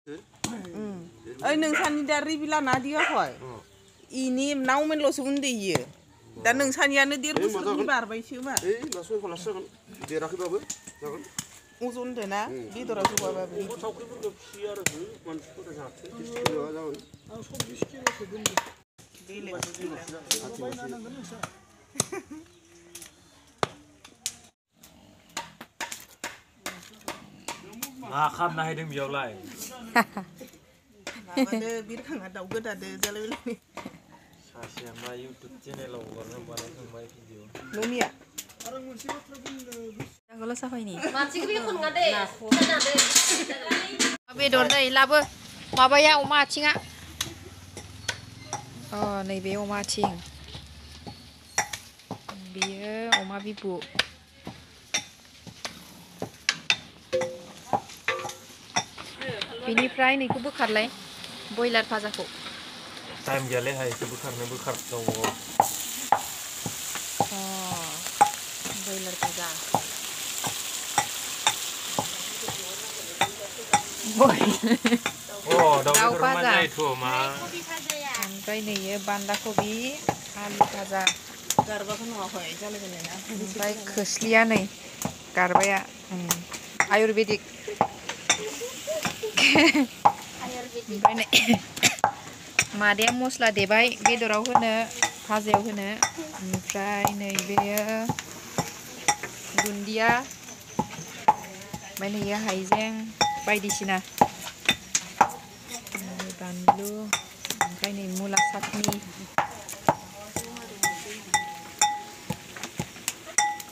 ओइ नोंसानि दा रिबिला ना दियाखय इनि नावमेनल'सो उन्दै इयो दा नोंसानियानो 1.5 बोसोरनि बारबायसो मा ओइ ना सय खलासो जागोन देराखैबाबो जागोन अजन दोना बेदरा जौआबाबो थावख्रिफोरखौ फिसियो आरो मानसिफोरा जाथो 20 किल'आ जागोन आं 20 किल'सो दोनदो मा खालामना होदों बेयावलाय माबादो बिरखाङा दाउ गोदादो जालायबाय सासेया मा इउटुब चेनेलाव हगारनो बानायखांबाय भिडिअ नमिया आरो मोनसे बाथ्रा बुंनो जागोल साफायनि मानसिखौ बे खनगा दे खोनादो बेदर नै लाबो माबाया अमा आथिङा अ नैबे अमा आथिं बेयो अमा बिबु बेनिफ्राय नैखौ बोखारलाय बयलार भाजाखौ टाइम गैयालै हायसो बोखारनांगौ अ बयलार भाजा दाउ भाजा ओमफ्राय नैयो बान्दा कबि आलु भाजा गारबाखौ नुवाखै जालायबाय ना ओमफ्राय खोस्लिया नै गारबाया आयुर्वेदिक ओमफ्राय नै मादैया मस्ला देबाय बेदराव होनो भाजायाव होनो ओमफ्राय नैबेयो दुन्दिया ओमफ्राय नैयो हाइजें बायदिसिना बानलु ओमफ्राय नै मुला सातनि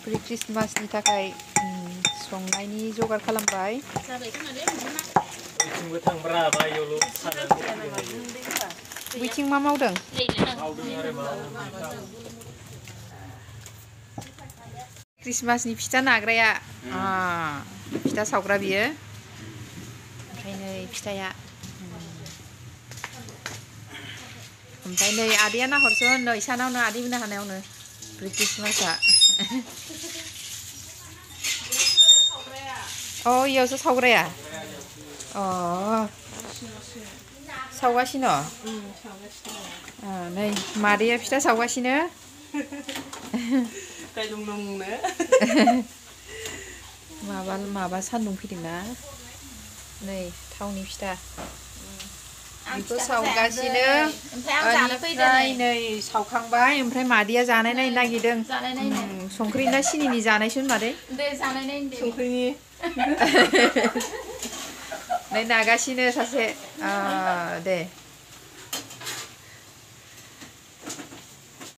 प्रि ख्रिस्टमासनि थाखाय संनायनि जगार खालामबाय बिथिंबो थांब्रा बाययावल' बिथिं मा मावदों ख्रिस्टमासनि फिथा नाग्राया फिथा सावग्रा बियो ओमफ्राय नै फिथाया ओमफ्राय नै आदैया नाहरसन नै सानावनो आदै मोननो हानायावनो प्रि ख्रिस्टमासआ अ इयावसो सावग्राया अ सावगासिनो नै मादैया फिथा सावगासिनो माबा सान्दुं फैदोंना नै थावनि फिथा बेखौ सावगासिनो ओमफ्राय नै सावखांबाय ओमफ्राय मादैया जानाय नायनो नागिरदों संख्रि ना सिनिनि जानायसो मादै संख्रिनि नै नागासिनो सासे दे